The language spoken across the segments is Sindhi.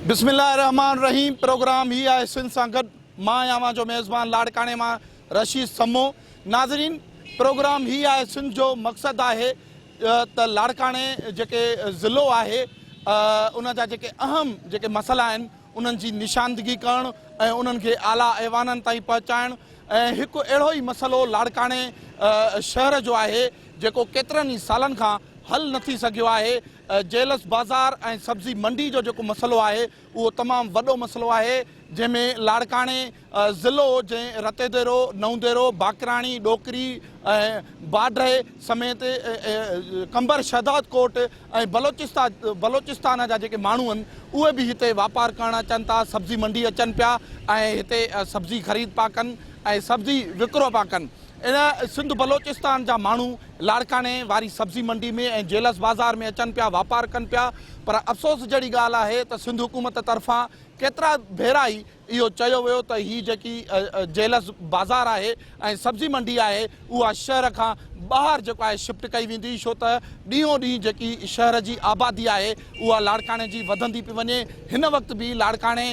بسم الله الرحمٰن الرحيم پروگرام هي آهي سنڌ سان گڏ مان آهيان اوهان جو ميزبان لاڙڪاڻي مان رشيد سمو ناظرين پروگرام هي آهي سنڌ جو مقصد آهي ته لاڙڪاڻي جيڪي ضلعو آهي ان جا جيڪي اهم جيڪي مسئلا آهن انهن جي نشاندگي ڪرڻ ۽ انهن کي اعليٰ ايوانن تائين پهچائڻ ۽ هڪ اهڙو ئي مسئلو لاڙڪاڻي شهر جو آهي جيڪو ڪيترن ئي سالن کان حل نه ٿي سگهيو آهي. جيلس بازار ۽ سبزي منڊي جو جيڪو مسئلو آهي اهو تمام وڏو مسئلو آهي جنهن ۾ لاڙڪاڻي ضلعو جنهن رتيديرو، نئون ديرو، باقراڻي، ڏوڪري ۽ باڊهه سميت قمبر شهدادڪوٽ ۽ بلوچستان جا جيڪي ماڻهو آهن اهي به هتي واپار ڪرڻ اچن ٿا، سبزي منڊي اچن پيا ۽ هتي سبزي خريد پيا ڪن ۽ سبزي وڪرو پيا ڪن. ان سنڌ بلوچستان جا ماڻهو لاڙڪاڻي واري سبزي منڊي ۾ ۽ جيلس بازار ۾ اچن پيا واپار ڪن پيا پر افسوس جهڙي ڳالهه آهي ته سنڌ حڪومت طرفان ڪيترا ڀيرا ئي اهو چيو ويو ته هي جيڪي جيلس بازار آهي ۽ سبزي منڊي آهي اها شهر کان ٻاهر جيڪو آهي شفٽ ڪئي ويندي ڇو ته ڏينهون ڏينهن جيڪي شهر جي آبادي آهي اها لاڙڪاڻي جي وڌندي پئي وڃي هن وقت به لاڙڪاڻي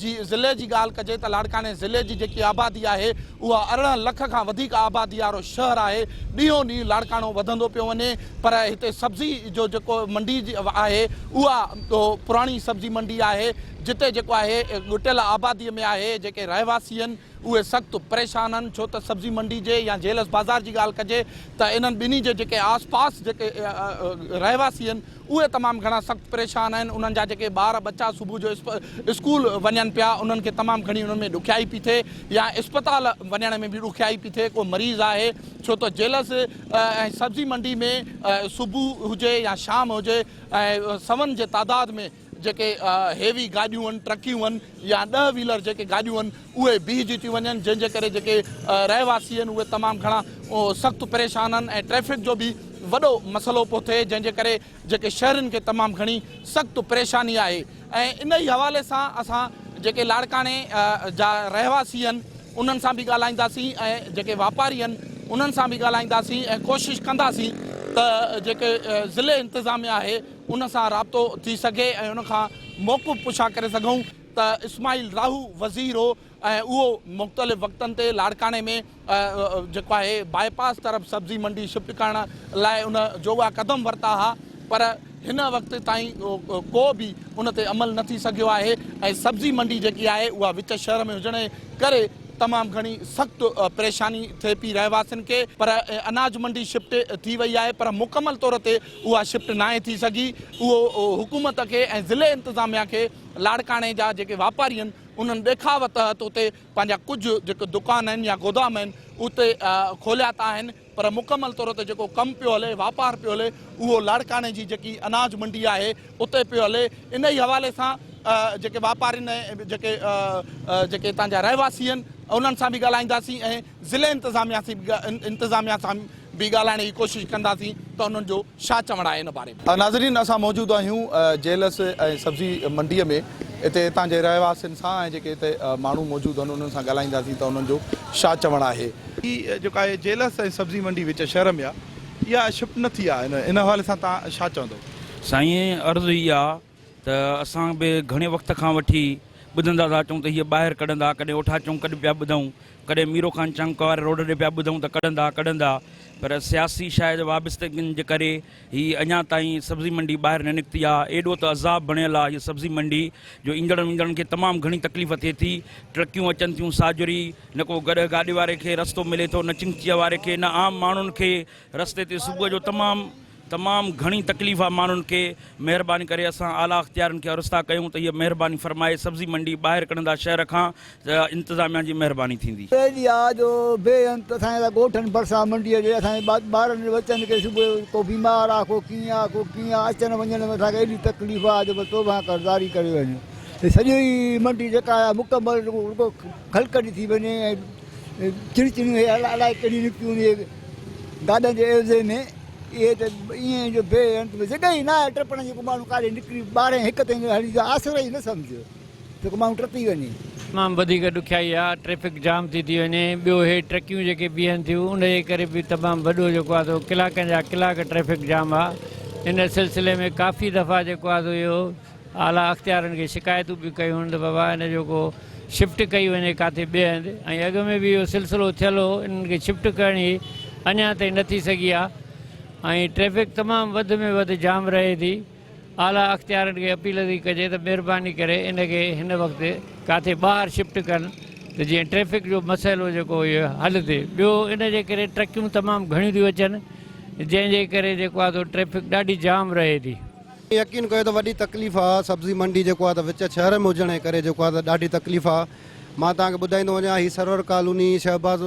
جي ضلعي جي ڳالهه ڪجي ته لاڙڪاڻي ضلعي جي جيڪي آبادي آهي اها 18 لک کان وڌيڪ آبادي وارو شهر آهي ڏينهون ڏينهن لاڙڪاڻو وڌندو پيو وڃي پر هتي سبزي جو جيڪو منڊي آهي اها پراڻي سبزي منڊي آهي جتي جيڪو آهي ڳٽيل آبادي ۾ آهي جيڪي رهواسي آهن اهي سخت پريشان آهن ڇو ته سبزي منڊي جي يا جيلس بازار جي ڳالهه ڪجي ته انهن ٻنهي جي جيڪي آس پاس جيڪي رهواسي آهن اهي تمام گهڻا سخت پريشان آهن انهن جا جيڪي ٻار ٻچا صبح جو اسڪول وڃن پيا انهن کي تمام گهڻي انهن ۾ ڏکيائي پئي ٿئي يا اسپتال وڃڻ ۾ به ڏکيائي پئي ٿئي ڪو مريض آهي ڇو ته جيلس ۽ سبزي منڊي ۾ صبح هجي يا شام هجي ۽ سون جي تعداد ۾ جيڪي هيوي گاڏيون آهن، ٽرڪيون آهن يا ڏهه ويلر جيڪي گاڏيون آهن اهي بيهجي ٿيون وڃن جنهن جي ڪري جيڪي رهواسي آهن اهي تمام گهڻا سخت پريشان آهن ۽ ٽريفڪ جو به وڏو مسئلو پيو ٿئي جنهن جي ڪري جيڪي شهرين کي تمام گهڻي سخت پريشاني آهي ۽ ان ئي حوالي سان اسان جيڪي لاڙڪاڻي جا رهواسي آهن انهن سان به ڳالهائينداسين ۽ جيڪي واپاري آهن انهن سان به ڳالهائينداسين ۽ ڪوشش ڪنداسين ته جيڪي ضلعي انتظاميا آهي ان سان رابطو ٿي سگهي ۽ ان کان موقف پڇا ڪري سگهون ته اسماعيل راهو وزير هو ۽ اهو مختلف وقتن تي لاڙڪاڻي ۾ جيڪو آهي باء پاس طرف سبزي منڊي شفٽ ڪرڻ لاء ان جوڳا قدم ورتا ها پر هن وقت تائين ڪو به ان تي عمل نه ٿي سگهيو آهي ۽ سبزي منڊي جيڪي آهي اها وچ شهر ۾ هجڻ جي ڪري تمام گهڻي سخت پريشاني ٿئي پئي رهواسين کي پر اناج منڊي شفٽ ٿي وئي آهي پر مڪمل طور تي اها شفٽ ناهي ٿي سگهي، اهو حڪومت کي ۽ ضلعي انتظاميا کي لاڙڪاڻي جا جيڪي واپاري آهن انهن ڏيکاء تحت اتي پنهنجا ڪجهه جيڪي دڪان آهن يا گودام آهن اتي کوليا ته آهن پر مڪمل طور تي جيڪو ڪم پيو هلي واپار پيو هلي اهو لاڙڪاڻي جي جيڪي اناج منڊي آهي اتي پيو هلي انهي حوالي سان جيڪي واپارين ۽ جيڪي جيڪي هتان جا رهواسي آهن انهن سان به ڳالهائينداسين ۽ ضلعي انتظاميا انتظاميا سان به ڳالهائڻ جي ڪوشش ڪنداسين ته انهن جو ڇا چوڻ آهي ان باري ۾. ناظرين اسان موجود آهيون جيلس ۽ سبزي منڊي ۾ اتي هتان جي رهواسين سان ۽ جيڪي هتي ماڻهو موجود آهن انهن سان ڳالهائينداسين ته انهن جو ڇا چوڻ آهي. هي جيڪا آهي جيلس ۽ سبزي منڊي وچ شهر ۾ آهي اها شفٽ نه ٿي آهي ان حوالي سان توهان ڇا چوندو. سائين عرض هي آ ته اسان به گهڻي وقت کان وٺي ٻڌندا ٿا اچون ته هيء ٻاهر ڪڍندا، ڪڏهن اوٺا چونڪ ڏي پيا ٻڌون، ڪڏهن ميرو خان چونڪ واري روڊ ڏي پيا ٻڌون ته ڪڍندا ڪڍندا پر سياسي شايد وابستگين جي ڪري هي اڃا تائين سبزي منڊي ٻاهر نه نڪتي آ، ايڏو ته عذاب بڻيل آ هيء سبزي منڊي جو ايندڙن ويندڙن کي تمام گهڻي تڪليف ٿئي ٿي، ٽرڪيون اچن ٿيون ساجهري، نه ڪو گڏهه گاڏي واري کي رستو ملي ٿو نه چنگچيء واري کي نه عام ماڻهن کي رستي تي صبح جو تمام تمام گهڻي تڪليف آ ماڻهن کي مهرباني ڪري اسان اعليٰ اختيارين کي عرض ٿا ڪيون ته هيء مهرباني فرمائي سبزي منڊي ٻاهر ڪڍندا شهر کان ته انتظاميا جي مهرباني ٿيندي. اهڙي آ جو بي انت اسان جا ڳوٺن ڀرسان منڊيء جي اسان جي ٻارن ٻچن کي صبح جو ڪو بيمار آ ڪو ڪيئن آ ڪو ڪيئن آ اچڻ وڃڻ ۾ اسان کي ايڏي تڪليف آ جو بس توبهان ڪر زاري ڪري وڃ هي سڄي منڊي جيڪا آ مڪمل رڳو خلقت ٿي وڃي ۽ چڻچڻيون هي الائي ڪهڙيون نڪتيون اهي گاڏن جي عيوضي ۾ اهي ته ائين جو بي انت ۾ جڳهه ئي ناهي ٽپڻ جي ڪو ماڻهو ڪاڏي نڪري ٻارهين هڪ تائين هلي جو آسرو ئي نه سمجهه ته ڪو ماڻهو ٽپي وڃي. تمام وڌيڪ ڏکيائي آ ٽريفڪ جام ٿي ٿي وڃي ٻيو هي ٽرڪيون جيڪي بيهن ٿيون ان جي ڪري به تمام وڏو جيڪو آ سو ڪلاڪن جا ڪلاڪ ٽريفڪ جام آ ان سلسلي ۾ ڪافي دفعا جيڪو آ سو اهو اعليٰ اختيارن کي شڪايتون به ڪيون آهن ته بابا ان جو ڪو شفٽ ڪئي وڃي ڪاٿي ٻئي هنڌ ۽ اڳ ۾ به اهو سلسلو ٿيل هو انهن کي شفٽ ڪرڻ جي اڃا تائين نه ٿي سگهي آهي ۽ ٽريفڪ تمام وڌ ۾ وڌ جام رهي ٿي. اعليٰ اختيارين کي اپيل ٿي ڪجي ته مهرباني ڪري ان کي هن وقت ڪاٿي ٻاهر شفٽ ڪن ته جيئن ٽريفڪ جو مسئلو جيڪو اهو حل ٿئي ٻيو ان جي ڪري ٽرڪيون تمام گهڻيون ٿيون اچن جنهن جي ڪري جيڪو آهي سو ٽريفڪ ڏاڍي جام رهي ٿي. يقين ڪيو ته وڏي تڪليف آ سبزي منڊي جيڪو آ ته وچ شهر ۾ هجڻ جي ڪري جيڪو آ ته ڏاڍي تڪليف آ مان توهان کي ٻڌائيندو وڃان هي سرور ڪالوني شهباز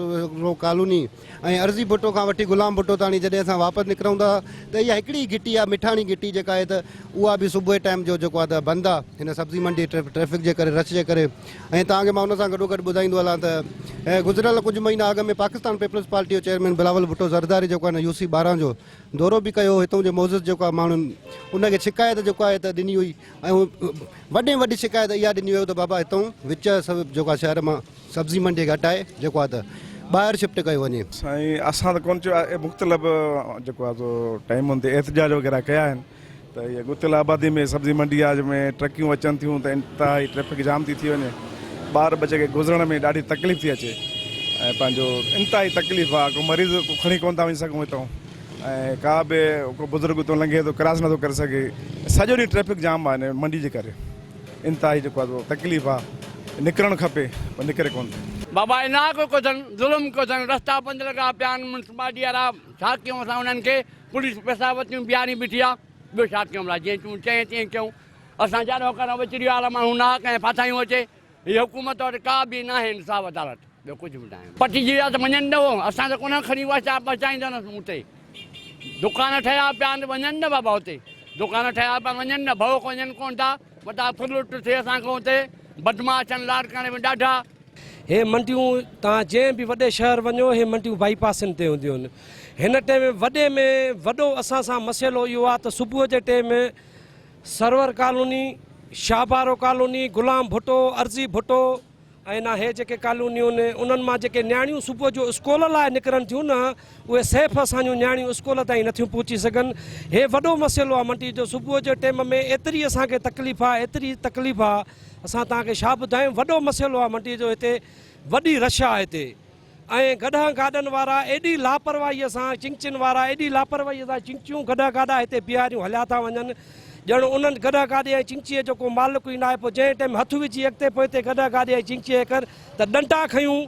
ڪالوني ۽ عرضي ڀٽو کان وٺي غلام ڀٽو تاڻي جڏهن اسان واپس نڪرون ٿا ته اها هڪڙي ئي گهٽي آهي مٺاڻي گهٽي جيڪا آهي ته اها به صبح ٽائيم جو جيڪو آهي ته بند آهي هن سبزي منڊي ٽريفڪ جي ڪري رش جي ڪري ۽ توهان کي مان ان سان گڏو گڏ ٻڌائيندو هلان ته گذريل ڪجهه مهينا اڳ ۾ پاڪستان پيپلز پارٽي جو چيئرمين بلاول ڀٽو زرداري جيڪو آهي نه يو سي 12 جو دورو به ڪيو هتون جي معزز جيڪو آهي ماڻهن ان کي شڪايت جيڪو آهي ته ڏني هئي ۽ وڏي ۾ وڏي شڪايت اها ڏني وئي ته بابا هتون وچ جيڪو آهي شهر مان سبزي منڊي کي هٽائي جيڪو آهي ته ٻاهر شفٽ ڪيو وڃي. سائين اسان ته ڪونه چيو آهي مختلف جيڪو آهي سو ٽائيمن تي احتجاج وغيره ڪيا آهن ته هيء ڳتيل آبادي ۾ سبزي منڊي آهي جنهن ۾ ٽرڪيون اچن ٿيون ته انتهائي ٽريفڪ جام ٿي ٿي وڃي ٻار ٻچي کي گذرڻ ۾ ڏاڍي تڪليف ٿي اچي ۽ پنهنجو انتهائي تڪليف آهي ڪو مريض کڻي ڪونه ٿا وڃي سگهون هتان ۽ ڪا به ڪو بزرگ اتان لنگهي ٿو ڪراس نٿو ڪري سگهي سڄو ڏينهن ٽريفڪ جام آهي هن منڊي جي ڪري انتهائي جيڪو آهي سو تڪليف آهي نڪرڻ کپي پر نڪري ڪونه ٿو. بابا انهاء ڪيو اٿن ظلم ڪيو اٿن رستا بند لڳا پيا آهن ميونسپالٽي وارا ڇا ڪيون اسان انهن کي پوليس پئسا وتيون بيهاري بيٺي آهي ٻيو ڇا ڪيون ڀلا جيئن تون چئين تيئن ڪيون اسان جاڏو ڪرڻ وچڙي وارا ماڻهو ناحق ۽ ڦاسايون اچي هي حڪومت وٽ ڪا به ناهي انصاف عدالت ٻيو ڪجهه به ناهي. پٽجي ويا ته وڃن نه هو اسان ته ڪونه کڻي واسطا پهچائيندانس اتي دڪان ٺهيا پيا آهن وڃن نه بابا اتي دڪان ٺهيا پيا وڃن نه ڀؤ وڃن ڪونه ٿا وڏا ڦرلٽ ٿئي اسان کان اتي بدمعاش آهن لاڙڪاڻي ۾ ڏاڍا. هي منڊيون توهان جنهن به وڏي شهر وڃو هي منڊيون بائي پاسن تي هونديون آهن هن ٽيم وڏي ۾ وڏو اسان سان مسئلو اهو آهي ته صبح جي time Sarwar colony, Shahbaro colony, Ghulam Bhutto, Arzi Bhutto ۽ نا هي جيڪي ڪالونيون آهن انهن مان جيڪي نياڻيون صبح جو اسڪول لاء نڪرن ٿيون نه اهي سيف اسان جون نياڻيون اسڪول تائين نٿيون پهچي سگهن هي وڏو مسئلو آهي منڊي جو صبح جي ٽيم ۾ ايتري اسان کي تڪليف آهي ايتري تڪليف آهي اسان توهان کي ڇا ٻڌايون وڏو مسئلو آهي منڊي جو هتي وڏي رش آهي هتي ۽ گڏهه گاڏن وارا ايڏي لاپرواهيء سان چنگچين وارا ايڏي لاپرواهيء سان چنگچيون گڏهه گاڏا هتي بيهاريون هليا ٿا وڃن ڄڻ انهن گڏهه گاڏي ۽ چنگچيء جو ڪو مالڪ ئي ناهي پوء جنهن ٽيم هٿ وجهي اڳتي پوئتي گڏهه گاڏي ۽ چنگچيء جي ڪر ته ڏنڊا کنيون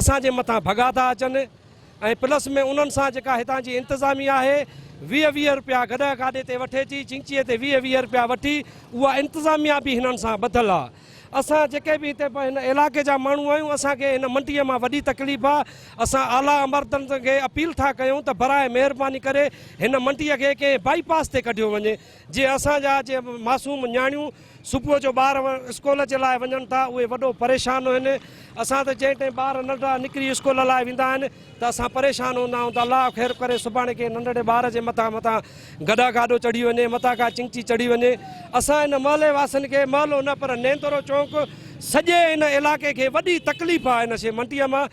اسان جي مٿان ڀڳا ٿا اچن ۽ پلس ۾ انهن سان جيڪا هتان جي انتظاميه آهي 20 20 رپيا گڏهه گاڏي تي وٺي ٿي چنگچيء تي 20 20 رپيا وٺي اها انتظاميه به هنن سان ٻڌل آهي. اسان جيڪي به هتي هن علائقي جا ماڻهو آهيون اسان کي هن منڊيء مان وڏي تڪليف آهي اسان اعليٰ عمردن کي اپيل ٿا ڪيون ته براء مهرباني ڪري هن منڊيء کي ڪنهن بائي پاس تي ڪڍيو وڃي جيئن اسان جا جي معصوم نياڻيون صبح جو ٻار اسڪول جي لاء وڃن ٿا اهي وڏو پريشان آهن اسان ته جنهن ٽائيم ٻار ننڍڙا نڪري اسڪول لاء ويندا آهن ته اسان پريشان هوندا آهيون ته الله خير ڪري سڀاڻي ڪنهن ننڍڙي ٻار جي مٿان متان گڏهه گاڏو چڙهي وڃي متان ڪا چنگچي چڙهي وڃي اسان هن محلي واسين کي محلو نه پر نيندرو چونڪ سڄي هن علائقي کي وڏي تڪليف آهي هن شي منڊيء مان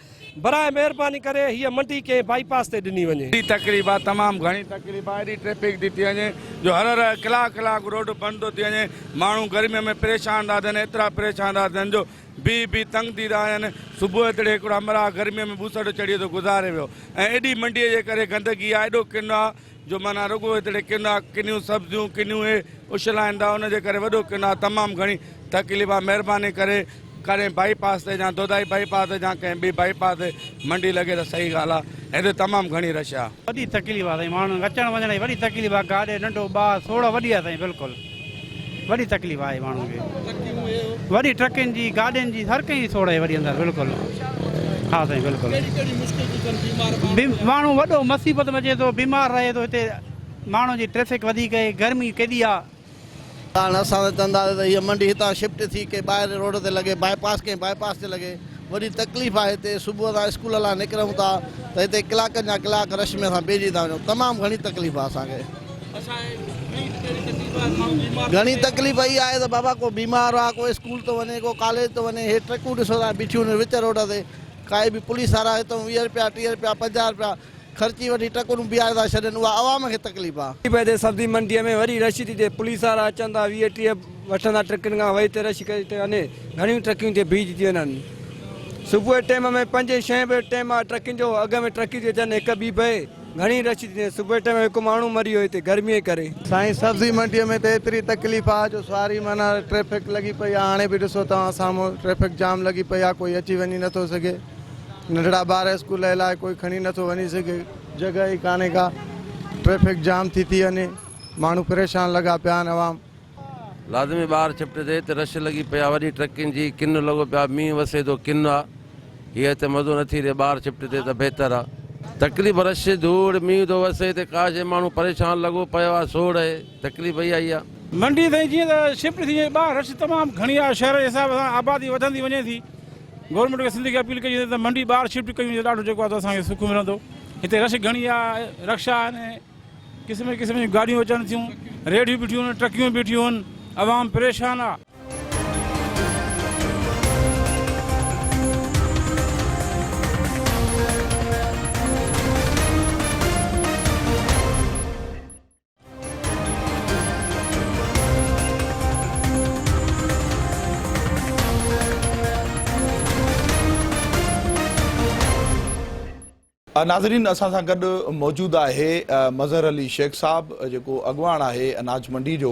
براء مهرباني ڪري هيء منڊي ڪنهن بائي پاس تي ڏني وڃي. وڏي تڪليف آ تمام گهڻي تڪليف آ ايڏي ٽريفڪ ٿي ٿي وڃي جو هر هر ڪلاڪ ڪلاڪ روڊ بند ٿو ٿي وڃي ماڻهو گرمي ۾ پريشان ٿا ٿين ايترا پريشان ٿا ٿين جو بيهي بيهي تنگ ٿي ٿا وڃن. صبح ايتري هڪڙو همراهه گرميء ۾ ٻوسٽ چڙهي ٿو گذاري ويو ۽ ايڏي منڊيء جي ڪري گندگي آ، ايڏو ڪن آ جو معنيٰ رڳو هتڙي ڪن آ، ڪنيون سبزيون، ڪنيون اهي اڇلائين ٿا ان جي ڪري وڏو ڪن آ، تمام گهڻي تڪليف آ، مهرباني ڪري ڪڏهن بائي پاس تي يا دودائي بائي پاس تي يا ڪنهن ٻي بائي پاس تي منڊي لڳي ته صحيح ڳالهه آ، هتي تمام گهڻي رش آ. وڏي تڪليف آ سائين ماڻهن کي اچڻ وڃڻ جي وڏي تڪليف آ گاڏي ننڍو ٻار سوڙ وڏي آ سائين بلڪل. وڏي تڪليف آهي ماڻهن کي وڏي ٽرڪن جي گاڏين جي هر ڪنهن جي سوڙ آهي وڏي اندر بلڪل ها سائين بلڪل ماڻهو وڏو مصيبت ۾ اچي ٿو بيمار رهي ٿو هتي ماڻهن جي ٽريفڪ وڌيڪ آهي گرمي ڪيڏي آ. هاڻ اسان ته چونداسين ته هيء منڊي هتان شفٽ ٿي ڪنهن ٻاهر روڊ تي لڳي بائي پاس ڪنهن بائي پاس تي لڳي وڏي تڪليف آهي هتي صبح اسان اسڪول لاء نڪرون ٿا ته هتي ڪلاڪن جا ڪلاڪ رش ۾ اسان بيهجي ٿا وڃون تمام گهڻي تڪليف آهي اسان کي. گهڻي تڪليف اها آهي ته بابا ڪو بيمار آ ڪو اسڪول ٿو وڃي ڪو ڪاليج ٿو وڃي هي ٽرڪون ڏسو ٿا بيٺيون آهن وچ روڊ تي ڪائي به پوليس وارا هتون 20 رپيا 30 رپيا 50 رپيا خرچي وٺي ٽرڪون بيهاري ٿا ڇڏين اها عوام کي تڪليف آ. تڪليف هتي سبزي منڊيء ۾ وڏي رش ٿي ٿئي پوليس وارا اچن ٿا 20 30 وٺن ٿا ٽرڪن کان وئي تي رش ڪري ٿي وڃي گهڻيون ٽرڪيون هتي بيهجي ٿي وڃن صبح جي ٽيم ۾ پنجين ڇهين بجي ٽيم آ ٽرڪين جو اڳ ۾ ٽرڪيون ٿي اچن هڪ ٻي بهي گهڻي رش ٿي ٿئي صبح جي ٽيم هڪ ماڻهو مري ويو هتي گرمي جي ڪري. سائين سبزي منڊيء ۾ ته ايتري تڪليف آ جو سواري معنيٰ ٽريفڪ لڳي پئي آ هاڻي به ڏسو توهان سامهون ٽريفڪ جام لڳي پئي آ ڪوئي اچي وڃي نٿو سگهي. ننڍڙا ٻار اسڪول لاء ڪوئي کڻي نٿو وڃي سگهي جڳهه ئي ڪانهي ڪا ٽريفڪ جام ٿي ٿي وڃي ماڻهو پريشان لڳا پيا آهن عوام. لازمي ٻاهر ڇپٽ ٿئي ته رش لڳي پئي آ وڏي ٽرڪين جي ڪن لڳو پيو آ مينهن وسي ٿو ڪن آ هي هتي مزو نٿي رهي ٻاهر ڇپٽ ٿئي ته بهتر آ. تڪليف رش ڌوڙ مينهن ٿو وسي هتي ڪا شي ماڻهو پريشان لڳو پيو آ سوڙ اهي تڪليف اها ئي آ. منڊي سائين جيئن ته شفٽ ٿي وڃي ٻاهر رش تمام گهڻي آ شهر جي حساب سان آبادي وڌندي وڃي ٿي. گورنمينٽ کي سنڌ کي اپيل ڪئي وڃي ته منڊي ٻاهر شفٽ ڪئي وڃي ڏاڍو جيڪو آهي ته اسان کي سک ملندو هتي رش گهڻي آهي رڪشا آهن قسم قسم جون گاڏيون اچن ٿيون ريڙهيون بيٺيون آهن ٽرڪيون بيٺيون آهن عوام پريشان آهي. ناظرين اسان سان گڏ موجود آهي مظهر علي شيخ صاحب جيڪو اڳواڻ آهي اناج منڊي جو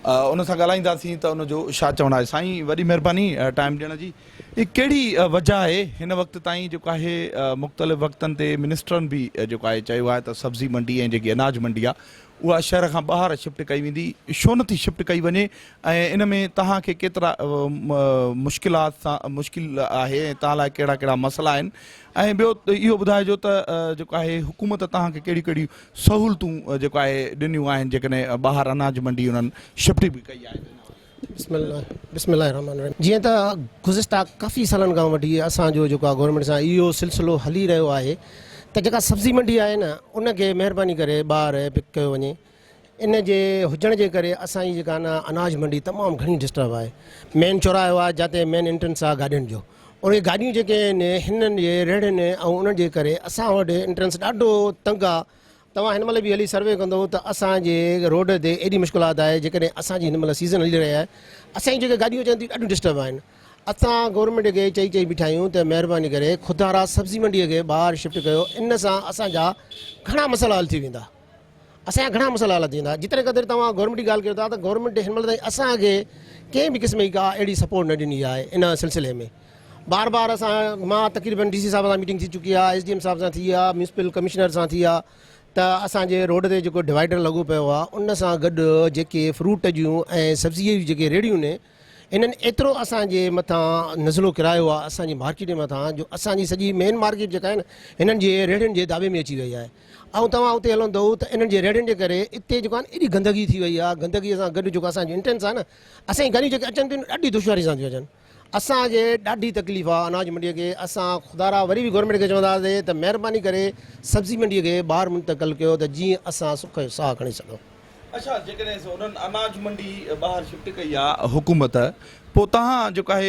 ان سان ڳالهائينداسين ته ان جو ڇا چوڻ آهي سائين وڏي مهرباني ٽائيم ڏيڻ جي هي ڪهڙي وجه آهي هن وقت تائين جيڪو آهي مختلف وقتن تي منسٽرن به جيڪو آهي چيو آهي ته سبزي منڊي ۽ جيڪي اناج منڊي آهي اها شهر کان ٻاهر شفٽ ڪئي ويندي ڇو نٿي شفٽ ڪئي وڃي ۽ ان ۾ توهان کي ڪيترا مشڪلات سان مشڪل آهي ۽ توهان لاء ڪهڙا ڪهڙا مسئلا آهن ۽ ٻيو اهو ٻڌائجو ته جيڪو آهي حڪومت توهان کي ڪهڙيون ڪهڙيون سهولتون جيڪو آهي ڏنيون آهن جيڪڏهن ٻاهر اناج منڊي انهن شفٽ به ڪئي آهي ته ان حوالي سان. بسم الله بسم الله الرحمن الرحيم جيئن ته گذشته ڪافي سالن کان وٺي اسان جو جيڪو آهي گورنمينٽ سان اهو سلسلو هلي رهيو آهي ته جيڪا سبزي منڊي آهي نه ان کي مهرباني ڪري ٻاهر پڪ ڪيو وڃي ان جي هجڻ جي ڪري اسان جي جيڪا نه اناج منڊي تمام گهڻي ڊسٽرب آهي مين چوراهو آهي جاتي مين انٽرنس آهي گاڏين جو اهي گاڏيون جيڪي آهن هنن جي ريڙهن ۽ انهن جي ڪري اسان وٽ انٽرنس ڏاڍو تنگ آهي توهان هن مهل به هلي سروي ڪندو ته اسان جي روڊ تي ايڏي مشڪلات آهي جيڪڏهن اسان جي هن مهل سيزن هلي رهي آهي اسان جون جيڪي گاڏيون اچن ٿيون ڏاڍيون ڊسٽرب آهن اسان گورنمينٽ کي چئي چئي بيٺا آهيون ته مهرباني ڪري خدارا سبزي منڊي کي ٻاهر شفٽ ڪيو ان سان اسان جا گهڻا مسئلا حل ٿي ويندا اسان جا گهڻا مسئلا حل ٿي ويندا جيتري قدر توهان گورنمينٽ جي ڳالهه ڪيو ٿا ته گورنمينٽ هن مهل تائين اسان کي ڪنهن به قسم جي ڪا اهڙي سپورٽ نه ڏني آهي ان سلسلي ۾ بار بار اسان مان تقريبن ڊي سي صاحب سان ميٽنگ ٿي چڪي آهي ايس ڊي ايم صاحب سان ٿي آهي ميونسپل ڪمشنر سان ٿي آهي ته اسان جي روڊ تي جيڪو ڊوائيڊر لڳو پيو آهي ان سان گڏ جيڪي فروٽ جون ۽ سبزي جون جيڪي ريڙهيون آهن انهن ايترو اسان جي مٿان نزلو ڪرايو آهي اسان جي مارڪيٽ جي مٿان جو اسان جي سڄي مين مارڪيٽ جيڪا آهي نه هنن جي ريڙهين جي دعوي ۾ اچي وئي آهي ۽ توهان اتي هلندو ته انهن جي ريڙهين جي ڪري اتي جيڪو آهي نه ايڏي گندگي ٿي وئي آهي گندگي سان گڏ جيڪو اسان جو انٽرنس آهي نه اسان جي گاڏيون جيڪي اچن ٿيون ڏاڍي دشواري سان ٿيون اچن اسان کي ڏاڍي تڪليف آ اناج منڊي کي اسان خدارا وري به گورنمينٽ کي چونداسي ته مهرباني ڪري سبزي منڊي کي ٻاهر منتقل ڪيو ته جيئن اسان سک جو ساهه کڻي سگهون. اڇا جيڪڏهن انهن اناج منڊي ٻاهر شفٽ ڪئي آ حڪومت پوء توهان جيڪو آهي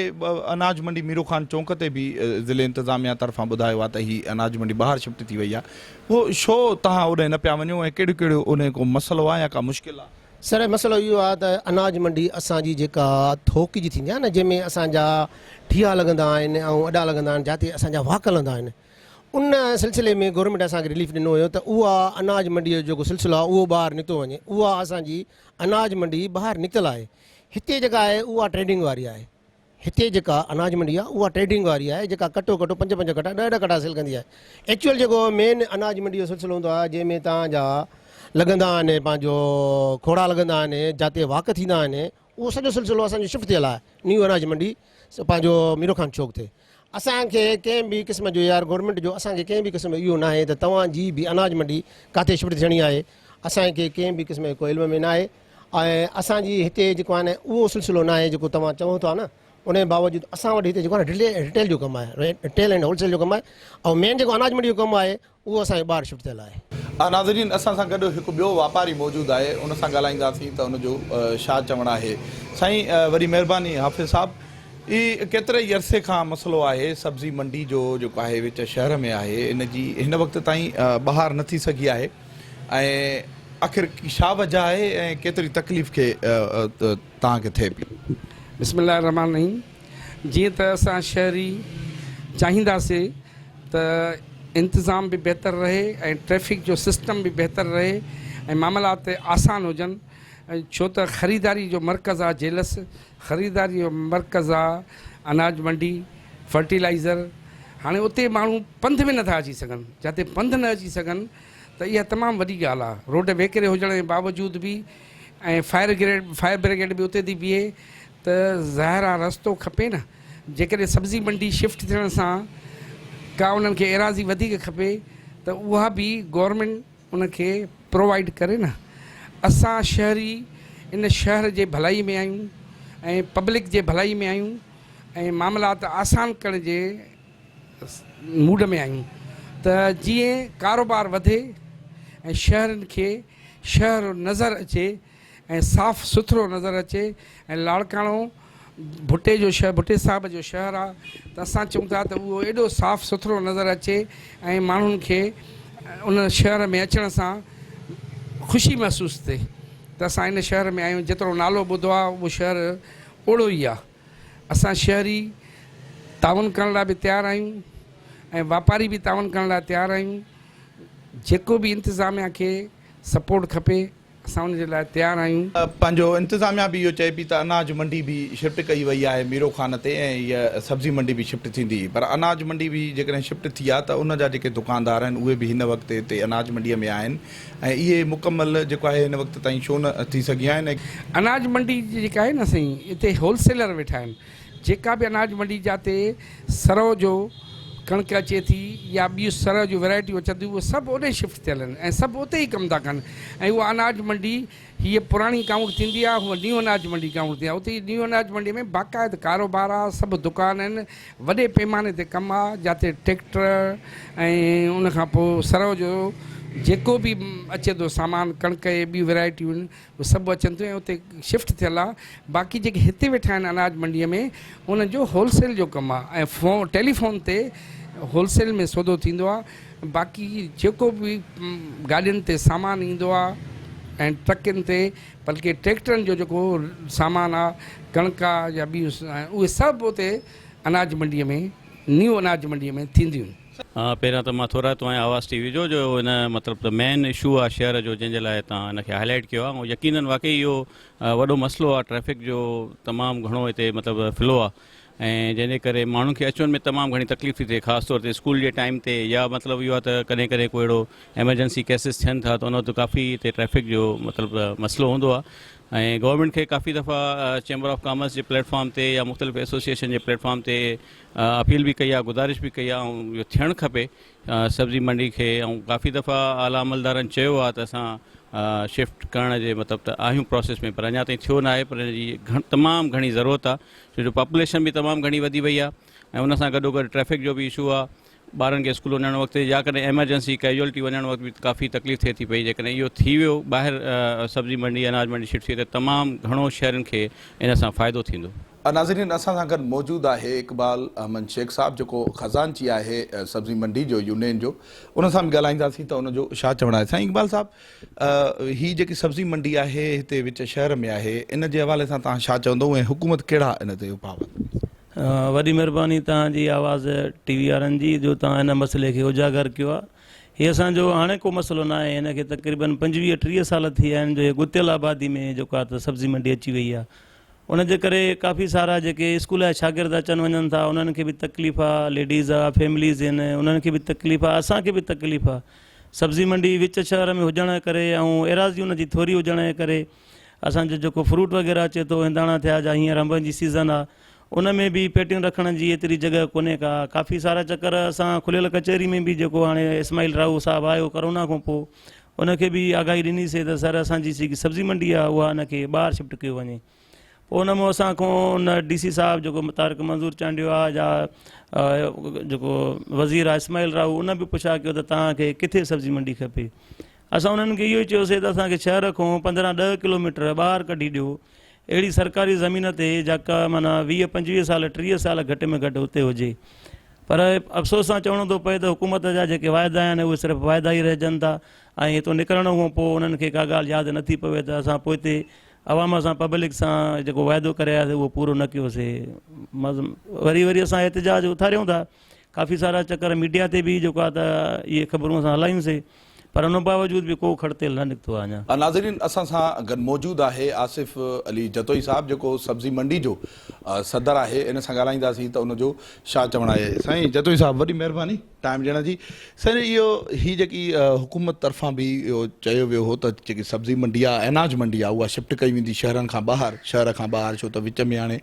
اناج منڊي ميرو خان چونڪ تي به ضلعي انتظاميا طرفان ٻڌايو آ ته هي اناج منڊي ٻاهر شفٽ ٿي وئي آ پوء ڇو توهان اوڏانهن نه پيا وڃو ۽ ڪهڙو ڪهڙو انهي ڪو مسئلو آ يا ڪا مشڪل آ. سر مسئلو اهو آهي ته اناج منڊي اسان جي جيڪا ٿوڪ جي ٿيندي آهي نه جنهن ۾ اسان جا ٺيها لڳندا آهن ۽ اڏا لڳندا آهن جاتي اسان جا واڪ هلندا آهن ان سلسلي ۾ گورنمينٽ اسان کي رليف ڏنو هيو ته اها اناج منڊي جو جيڪو سلسلو آهي اهو ٻاهر نڪتو وڃي اها اسان جي اناج منڊي ٻاهر نڪتل آهي هتي جيڪا آهي اها ٽريڊنگ واري آهي هتي جيڪا اناج منڊي آهي اها ٽريڊنگ واري آهي جيڪا ڪٽو ڪٽو پنج پنج ڪٽا ڏهه ڏهه ڪٽا سيل ڪندي آهي ايڪچوئل جيڪو مين اناج منڊي جو سلسلو هوندو آهي جنهن ۾ توهان جا لڳندا آهن پنهنجو کوڙا لڳندا آهن جاتي واڪ ٿيندا آهن اهو سڄو سلسلو اسان جو شفٽ ٿيل آهي نيو اناج منڊي پنهنجو ميرو خان چوڪ تي اسان کي ڪنهن به قسم جو يار گورنمينٽ جو اسان کي ڪنهن به قسم جو اهو ناهي ته توهان جي به اناج منڊي ڪاٿي شفٽ ٿيڻي آهي اسان کي ڪنهن به قسم جو ڪو علم ۾ ناهي ۽ اسان جي هتي جيڪو آهي نه اهو سلسلو ناهي جيڪو توهان چئو ٿا نه ان جي باوجود اسان وٽ هتي جيڪو آهي نه ريٽيل جو ڪم آهي ريٽيل ۽ هول سيل جو ڪم آهي ۽ مين جيڪو اناج منڊي جو ڪم آهي اهو اسان جو ٻاهر شفٽ ٿيل آهي. ناظرين اسان سان گڏ هڪ ٻيو واپاري موجود آهي ان سان ڳالهائينداسين ته ان جو ڇا چوڻ آهي. سائين وڏي مهرباني حافظ صاحب. هي ڪيتري ئي عرصي کان مسئلو آهي سبزي منڊي جو جيڪو آهي وچ شهر ۾ آهي ان جي هن وقت تائين بهار نه ٿي سگهي آهي ۽ آخر ڇا وجه آهي ۽ ڪيتري تڪليف کي توهان کي ٿئي پئي. بسم الله الرحمٰن الرحيم جيئن ته اسان شهري چاهينداسي ته انتظام به بهتر رهي ۽ ٽريفڪ جو سسٽم به بهتر رهي ۽ معاملات آسان هجن ڇو ته خريداري جو مرڪز آ جيلس خريداري جو مرڪز آ اناج منڊي، فرٽيلائيزر، هاڻي اتي ماڻهو پنڌ به نٿا اچي سگهن، جاتي پنڌ نه اچي سگهن ته اها تمام وڏي ڳالهه آ، روڊ ويڪري هجڻ جي باوجود به ۽ فائر گريڊ فائر برگيڊ به اتي ٿي بيهي ته ظاهر آ رستو کپي نه، جيڪڏهن سبزي منڊي شفٽ ٿيڻ سان ڪا انهن کي ايراضي وڌيڪ کپي ته اها به گورنمينٽ ان کي پرووائيڊ ڪري نه اسان شهري ان شهر جي ڀلائي ۾ آهيون ۽ پبلڪ جي ڀلائي ۾ آهيون ۽ معاملات آسان ڪرڻ جي موڊ ۾ آهيون ته جيئن ڪاروبار وڌي ۽ شهرين کي شهر نظر اچي ۽ صاف سٿرو نظر اچي ۽ لاڙڪاڻو ڀٽي جو شهر ڀٽي صاحب جو شهر آ ته اسان چئون ٿا ته اهو ايڏو صاف سٿرو نظر اچي ۽ ماڻهن کي ان شهر ۾ اچڻ سان خوشي محسوس ٿئي ته اسان ان شهر ۾ آهيون جيترو نالو ٻڌو آ اهو شهر اوڙو ئي آ اسان شهري تعاون ڪرڻ لاء به تيار آهيون ۽ واپاري به تعاون ڪرڻ لاء تيار آهيون جيڪو به انتظاميا کي سپورٽ کپي اسان ان جي لاء تيار آهيون. پنهنجو انتظاميا به اهو چئي پئي ته اناج منڊي به شفٽ ڪئي وئي آهي ميرو خان تي ۽ هيء سبزي منڊي به شفٽ ٿيندي پر اناج منڊي به جيڪڏهن شفٽ ٿي آ ته ان جا جيڪي دڪاندار آهن اهي به هن وقت هتي اناج منڊي ۾ آهن ۽ اهي مڪمل جيڪو آهي هن وقت تائين ڇو نه ٿي سگهيا آهن ۽. اناج منڊي جيڪا آهي نه سائين اتي هول سيلر ويٺا آهن جيڪا به اناج منڊي جاتي سرو جو ڪڻڪ اچي ٿي يا ٻيون سرو جون ورائٽيون اچن ٿيون اهي سڀ اوڏي شفٽ ٿيل آهن ۽ سڀ اتي ئي ڪم ٿا ڪن ۽ اها اناج منڊي هيء پراڻي ڪائونٽ ٿيندي آهي هوء نيو اناج منڊي ڪائونٽ ٿيندي آهي اتي نيو اناج منڊي ۾ باقاعد ڪاروبار آهي سڀ دڪان آهن وڏي پيماني تي ڪم آهي جاتي ٽريڪٽر ۽ ان کان پوء سرو جو جيڪو به اچي ٿو سامان ڪڻڪ ۽ ٻيون ورائٽيون آهن اهي سڀ اچن ٿيون ۽ اتي شفٽ ٿيل آ باقي جيڪي هتي ويٺا آهن اناج منڊي ۾ انهن جو هول سيل جو ڪم آ ۽ فون ٽيليفون تي هول سيل ۾ سودو ٿيندو آ باقي جيڪو به گاڏين تي سامان ايندو آ ۽ ٽرڪن تي بلڪه ٽريڪٽرن جو جيڪو سامان آ ڪڻڪ آ يا ٻيون اهي سڀ اتي اناج منڊي ۾ نيو اناج منڊي ۾ ٿينديون. پهريان ته مان ٿورائتو آهيان آواز ٽي وي جو جو ان مطلب ته مين اشو آهي شهر جو جنهن جي لاء تان ان کي هائي لائيٽ ڪيو آهي ۽ يقينن واقعي اهو وڏو مسئلو آهي ٽريفڪ جو تمام گهڻو هتي مطلب فلو آهي ۽ جنهن جي ڪري ماڻهن کي اچ وڃ ۾ تمام گهڻي تڪليف ٿي ٿئي خاص طور تي اسڪول جي ٽائيم تي يا مطلب اهو آهي ته ڪڏهن ڪڏهن ڪو اهڙو ايمرجنسي ڪيسز ٿين ٿا ته ان وقت ڪافي هتي ٽريفڪ جو مطلب مسئلو هوندو آهي ۽ گورنمينٽ کي ڪافي دفعا چيمبر آف ڪامرس جي پليٽ فارم تي يا مختلف ايسوسيئيشن جي پليٽ فارم تي اپيل به ڪئي آهي گذارش به ڪئي آهي ۽ اهو ٿيڻ کپي سبزي منڊي کي ۽ ڪافي دفعا اعليٰ عملدارن چيو آهي ته اسان شفٽ ڪرڻ جي مطلب ته آهيون پراسيس ۾ پر اڃا تائين ٿيو ناهي پر ان جي تمام گهڻي ضرورت آهي ڇو جو پاپوليشن به تمام گهڻي وڌي وئي آهي ۽ ان سان گڏو گڏ ٽريفڪ جو به اشو آهي ٻارن کي اسڪول وڃڻ وقت يا ڪڏهن ايمرجنسي ڪيجوئلٽي وڃڻ وقت به ڪافي تڪليف ٿئي ٿي پئي جيڪڏهن اهو ٿي ويو ٻاهر سبزي منڊي اناج منڊي شفٽ ٿي وئي ته تمام گهڻو شهرين کي ان سان فائدو ٿيندو. ناظرين اسان سان گڏ موجود آهي اقبال احمد شيخ صاحب جيڪو خزانچي آهي سبزي منڊي جو يونين جو ان سان به ڳالهائينداسين ته ان جو ڇا چوڻ آهي سائين اقبال صاحب هي جيڪي سبزي منڊي آهي هتي وچ شهر ۾ آهي ان جي حوالي سان توهان ڇا چوندو ۽ حڪومت ڪهڙا ان تي اپاء ورتا. وڏي مھرباني توھان جي آواز ٽي وي وارن جي جو توھان ھن مسئلي کي اجاگر ڪيو آ ھي اسان جو ھاڻي ڪو مسئلو ناھي ھن کي تقريبن پنجويھ ٽيھ سال ٿي ويا آھن جو ھي ڳتيل آبادي ۾ جيڪو آ ته سبزي منڊي اچي وئي آ ان جي ڪري ڪافي سارا جيڪي اسڪول جا شاگرد اچن وڃن ٿا انهن کي به تڪليف آ ليڊيز آ فيمليز آهن انهن کي به تڪليف آ اسان کي به تڪليف آ سبزي منڊي وچ شهر ۾ هجڻ جي ڪري ۽ ايراضي ان جي ٿوري هجڻ جي ڪري اسان جو جيڪو فروٽ وغيره اچي ٿو هنداڻا ٿيا جا هينئر انبن جي سيزن آ ان ۾ به پيٽيون رکڻ جي ايتري جڳهه ڪونهي ڪا ڪافي سارا چڪر اسان کليل ڪچهري ۾ به جيڪو هاڻي اسماعيل راهو صاحب آيو ڪرونا کان پوء ان کي به آگاهي ڏني سي ته سر اسان جي جيڪي سبزي منڊي آهي اها ان کي ٻاهر شفٽ ڪيو وڃي پوء ان مان اسان کان ان ڊي سي صاحب جيڪو طارق منظور چانڊيو آهي يا جيڪو وزير آهي اسماعيل راهو ان به پڇا ڪيو ته توهان کي ڪٿي سبزي منڊي کپي اسان انهن کي اهو ئي چيوسي ته اسان کي شهر کان 15 10 ڪلوميٽر ٻاهر ڪڍي ڏيو. اهڙي سرڪاري زمين تي جيڪا معنيٰ 20 25 سال 30 سال گهٽ ۾ گهٽ اتي هجي پر افسوس سان چوڻو ٿو پئي ته حڪومت جا جيڪي واعدا آهن اهي صرف واعدا ئي رهجن ٿا ۽ هتو نڪرڻ کان پوء انهن کي ڪا ڳالهه ياد نٿي پوي ته اسان پوئتي عوام سان پبلڪ سان جيڪو واعدو ڪري آياسي اهو پورو نه ڪيوسي وري وري اسان احتجاج اٿاريون ٿا ڪافي سارا چڪر ميڊيا تي به جيڪو آهي ته اهي خبرون اسان هلايون سي پر ان باوجود به ڪو کڙ تيل نه نڪتو آهي اڃا. ناظرين اسان سان گڏ موجود آهي آصف علي جتوئي صاحب جيڪو سبزي منڊي جو صدر آهي ان سان ڳالهائينداسين ته ان جو ڇا چوڻ آهي سائين جتوئي صاحب وڏي مهرباني ٽائيم ڏيڻ جي سائين اهو هي جيڪي حڪومت طرفان به اهو چيو ويو هو ته جيڪي سبزي منڊي آهي اناج منڊي آهي اها شفٽ ڪئي ويندي شهرن کان ٻاهر شهر کان ٻاهر ڇو ته وچ ۾ هاڻي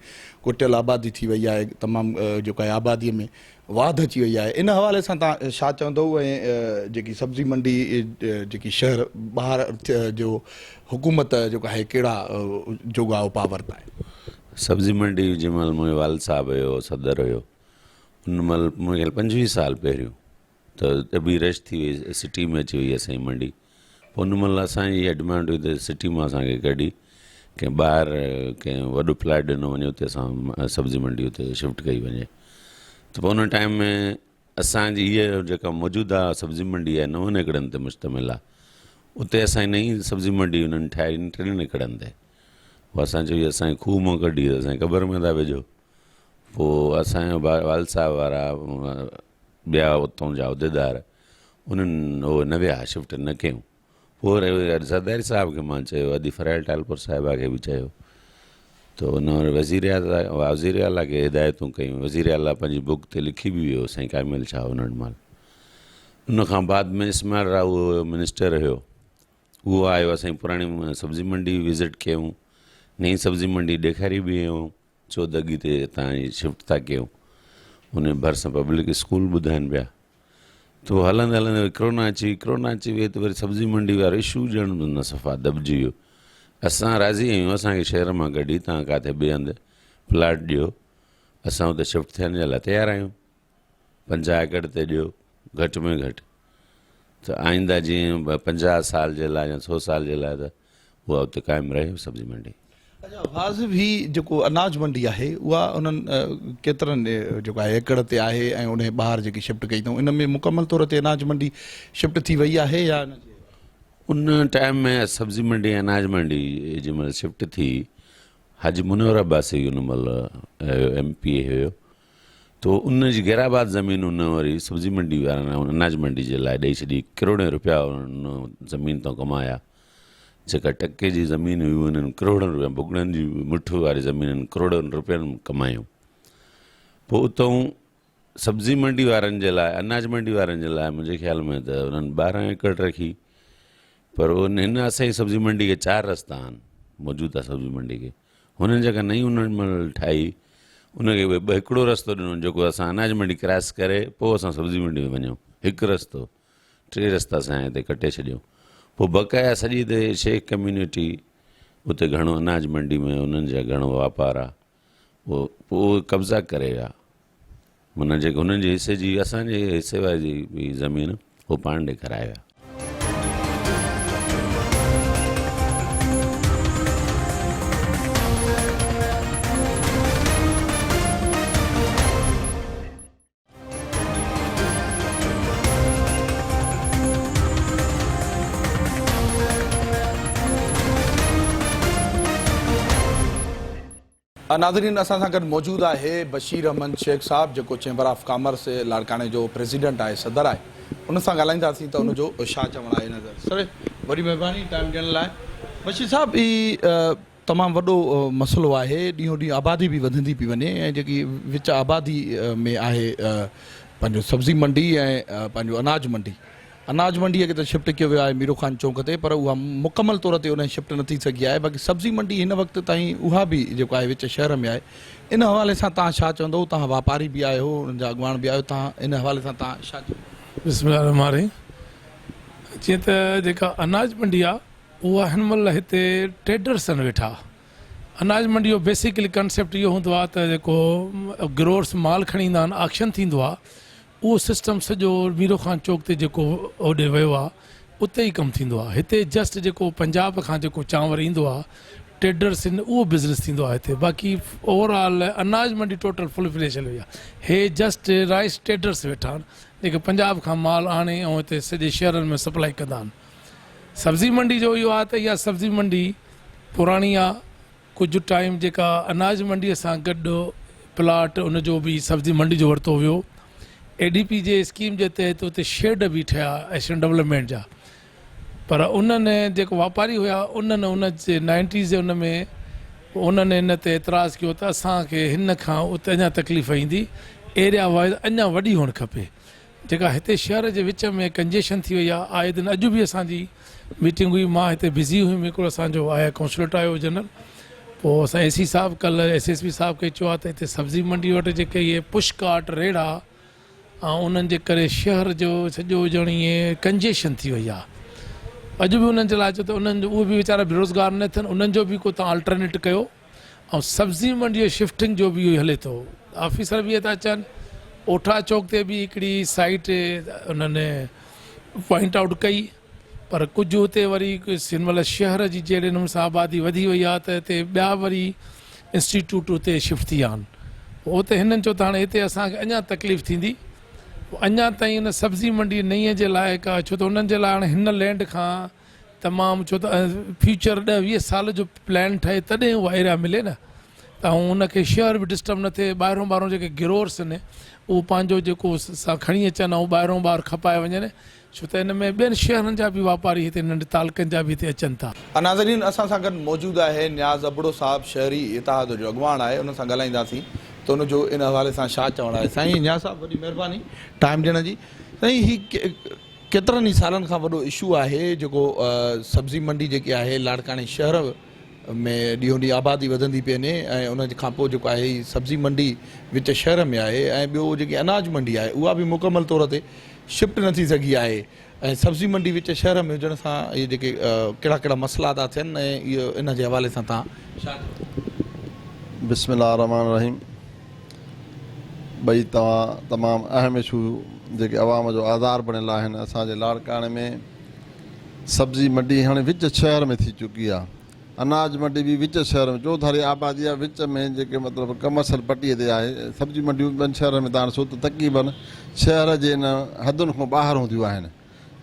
ڪٽيل آبادي ٿي وئي آهي تمام جيڪو آهي آبادي ۾ واڌ اچي وئي آهي ان حوالي سان توهان ڇا چوندو ۽ جيڪي سبزي منڊي جيڪي شهر ٻاهر جو حڪومت جيڪو آهي ڪهڙا جوڳا اپاء ورتا آهن. سبزي منڊي جنهن مهل منهنجو والد صاحب هيو صدر هيو ان مهل منهنجي خيال 25 سال پهريون ته ڏبي رش ٿي وئي سٽي ۾ اچي وئي اسان جي منڊي پوء ان مهل اسان جي اها ڊمانڊ هئي ته سٽي مان اسان کي ڪڍي ڪنهن ٻاهر ڪنهن وڏو پلاٽ ڏنو وڃي اتي اسان سبزي منڊي اتي شفٽ ڪئي وڃي ته پوء ان ٽائيم ۾ اسان جي هيء جيڪا موجوده سبزي منڊي آهي نون ايڪڙن تي مشتمل آهي اتي اسان جي نئين سبزي منڊي انهن ٺاهي 3 ايڪڙن تي پوء اسان چيو هي اسان کي کوهه مان ڪڍي اسان کي قبر ۾ ٿا وجهو پوء اسان جو والد صاحب وارا ٻيا اتان جا عهديدار انهن اهو نه ويا شفٽ نه ڪيون پوء وري زرداري صاحب کي مان چيو ادي فريال ٽالپر صاحبه کي به چيو ته ان وري وزير وزير اعليٰ کي هدايتون ڪيون وزير اعليٰ پنهنجي بڪ تي لکي به ويو سائين ڪامل شاهه ان مهل ان کان بعد ۾ اسماعيل راهو هيو منسٽر هيو اهو آيو اسان پراڻي سبزي منڊي وزٽ ڪيون نئين سبزي منڊي ڏيکاري به هيون چودڳي تي هتان ئي شفٽ ٿا ڪيون ان ڀرسان پبلڪ اسڪول ٻڌائن پيا ته پوء هلندي هلندي وري ڪرونا اچي وئي ڪرونا اچي وئي ته وري سبزي منڊي وارو اشو ڄڻ نه صفا دٻجي ويو اسان راضي آهيون اسان کي شهر مان ڪڍي تان ڪاٿي ٻئي هنڌ پلاٽ ڏيو اسان اتي شفٽ ٿيڻ جي لاء تيار آهيون 50 ايڪڙ تي ڏيو گهٽ ۾ گهٽ ته آئنده جيئن 50 سال جي لاء يا 100 سال جي لاء ته اها اتي قائم رهي سبزي منڊي. اڇا واضح هي جيڪو اناج منڊي آهي اها انهن ڪيترن جيڪو آهي ايڪڙ تي آهي ۽ انهي ٻاهر جيڪي شفٽ ڪئي اٿئون ان ۾ مڪمل طور تي اناج منڊي شفٽ ٿي وئي آهي يا ان ٽائيم ۾ سبزي منڊي ۽ اناج منڊي جنهن مهل شفٽ ٿي حاجي منور عباسي ان مهل ايم پي اي هيو تو ان جي غير آباد زمين ان وري سبزي منڊي وارن اناج منڊي جي لاء ڏئي ڇڏي ڪروڙين روپيا ان زمين تان ڪمايا جيڪا ٽڪي جي زمين هئي انهن ڪروڙن روپيا ڀڳڙن جي مٺ واري زمين ڪروڙن روپين ڪمايون پوء اتان سبزي منڊي وارن جي لاء اناج منڊي وارن جي لاء منهنجي خيال ۾ ته انهن 12 ايڪڙ رکي پر هن اسان جي سبزي منڊي کي چار رستا آهن موجوده سبزي منڊي کي هنن جيڪا نئين انهن مهل ٺاهي ان کي به هڪڙو رستو ڏنو جيڪو اسان اناج منڊي ڪراس ڪري پوء اسان سبزي منڊي ۾ وڃون هڪ رستو ٽي رستا اسان هتي ڪٽي ڇڏيون پوء بقايا سڄي هتي شيخ ڪميونٽي اتي گهڻو اناج منڊي ۾ انهن جا گهڻو واپار آ پوء اهي قبضا ڪري ويا معنيٰ جيڪي هنن جي حصي جي اسان جي حصي واري جي زمين هو پاڻ ڏي ڪرائي ويا. ناظرين اسان سان گڏ موجود آهي بشير احمد شيخ صاحب جيڪو چيمبر آف ڪامرس لاڙڪاڻي جو پريزيڊنٽ آهي صدر آهي ان سان ڳالهائينداسين ته ان جو ڇا چوڻ آهي نظر سر وڏي مهرباني ٽائيم ڏيڻ لاء بشير صاحب هي تمام وڏو مسئلو آهي ڏينهون ڏينهن آبادي به وڌندي پئي وڃي ۽ جيڪي وچ آبادي ۾ آهي پنهنجو سبزي منڊي ۽ پنهنجو اناج منڊي اناج منڊي کي ته شفٽ ڪيو ويو آهي ميرو خان چونڪ تي پر اها مڪمل طور تي ان شفٽ نه ٿي سگهي آهي باقي سبزي منڊي هن وقت تائين اها به جيڪو آهي وچ شهر ۾ آهي ان حوالي سان توهان ڇا چوندو توهان واپاري به آهيو انهن جا اڳواڻ به آهيو توهان ان حوالي سان توهان ڇا چوندو. بسم الله الرحمٰن الرحيم جيئن ته جيڪا اناج منڊي آهي اها هن مهل هتي ٽريڊرس آهن ويٺا. اناج منڊي جو بيسيڪلي ڪنسيپٽ اهو هوندو آهي ته جيڪو گروئرس مال کڻي ايندا آهن آڪشن ٿيندو آهي اهو سسٽم سڄو ميرو خان چوڪ تي جيڪو هوڏي ويو آهي اتي ئي ڪم ٿيندو آهي هتي جسٽ جيڪو پنجاب کان جيڪو چانور ايندو آهي ٽريڊرس آهن اهو بزنس ٿيندو آهي هتي باقي اوور آل اناج منڊي ٽوٽل فل فليج هلي وئي آهي هي جسٽ رائس ٽريڊرس ويٺا آهن جيڪي پنجاب کان مال آڻي ۽ هتي سڄي شهرن ۾ سپلائي ڪندا آهن سبزي منڊي جو اهو آهي ته اها سبزي منڊي پراڻي آهي ڪجهه ٽائيم جيڪا اناج منڊي سان گڏ پلاٽ ان جو به سبزي منڊي جو ورتو ويو اي ڊي پي جي اسڪيم جي تحت اتي شيڊ به ٺهيا ايشين ڊولپمينٽ جا پر انهن جيڪو واپاري هيا انهن ان جي نائنٽيز جي ان ۾ انهن ان تي اعتراض ڪيو ته اسان کي هن کان اتي اڃا تڪليف ايندي ايريا وائز اڃا وڏي هئڻ کپي جيڪا هتي شهر جي وچ ۾ ڪنجيشن ٿي وئي آهي آئي دن اڄ به اسان جي ميٽنگ هئي مان هتي بزي هيم هڪڙو اسان جو آيا ڪائونسلٽ آيو جنرل پوء اسان اي سي صاحب ڪلهه ايس ايس پي صاحب کي چيو آهي ته هتي سبزي منڊي وٽ جيڪي اهي پش ڪارٽ ريڙها ۽ انهن جي ڪري شهر جو سڄو ڄڻ ائين ڪنجيشن ٿي وئي آهي. اڄ به انهن جي لاء چيو ته انهن جو اهي به ويچارا بيروزگار نه ٿين انهن جو به ڪو تان آلٽرنيٽ ڪيو ۽ سبزي منڊي جو شفٽنگ جو به اهو ئي هلي ٿو آفيسر به اهي ٿا چون اوٺا چوڪ تي به هڪڙي سائيٽ انهن پوائنٽ آئوٽ ڪئي پر ڪجهه اتي وري هن مهل شهر جي جهڙي نموني سان آبادي وڌي وئي آهي ته اتي ٻيا وري انسٽيٽيوٽ اتي شفٽ ٿي ويا آهن پوء اتي هنن چيو ته هاڻي هتي اسان کي اڃا تڪليف ٿيندي پوء اڃا تائين ان سبزي منڊي نئين جي لاء ڪا ڇو ته انهن جي لاء هاڻي هن لينڊ کان تمام ڇو ته فيوچر ڏهه 20 سال جو پلان ٺهي تڏهن اها ايريا ملي نه ته ۽ ان کي شهر به ڊسٽرب نه ٿئي ٻاهرون ٻاهرون جيڪي گروئرس آهن اهو پنهنجو جيڪو سان کڻي اچن ۽ ٻاهرون ٻاهر کپائي وڃن ڇو ته ان ۾ ٻين شهرن جا به واپاري هتي ننڍ تعلقن جا به هتي اچن ٿا. ناظرين اسان سان گڏ موجود آهي نياز ابڙو صاحب شهري اتحاد جو اڳواڻ آهي ان سان ڳالهائينداسين ته ان جو ان حوالي سان ڇا چوڻ آهي سائين نياز صاحب وڏي مهرباني ٽائيم ڏيڻ جي سائين هي ڪيترن ئي سالن کان وڏو اشو آهي جيڪو سبزي منڊي جيڪي آهي لاڙڪاڻي شهر ۾ ڏينهون ڏينهن آبادي وڌندي پئي وڃي ۽ ان کان پوء جيڪو آهي هي سبزي منڊي وچ شهر ۾ آهي ۽ ٻيو جيڪي اناج منڊي آهي اها به مڪمل طور تي شفٽ نه ٿي سگهي آهي ۽ سبزي منڊي وچ شهر ۾ هجڻ سان اهي جيڪي ڪهڙا ڪهڙا مسئلا ٿا ٿين ۽ اهو ان جي حوالي سان توهان ڇا چوندو؟ بسم الله الرحمٰن الرحيم ٻئي توهان تمام اهم اشو جيڪي عوام جو آزار بڻيل آهن اسان جي لاڙڪاڻي ۾ سبزي منڊي هاڻي وچ شهر ۾ ٿي چڪي آهي اناج منڊي به وچ شهر ۾ چوڌاري آبادي آهي وچ ۾ جيڪي مطلب ڪمرشل پٽي تي آهي سبزي منڊيون ٻين شهرن ۾ تان ڏسو ته تقريبن شهر جي ان حدن کان ٻاهر هونديون آهن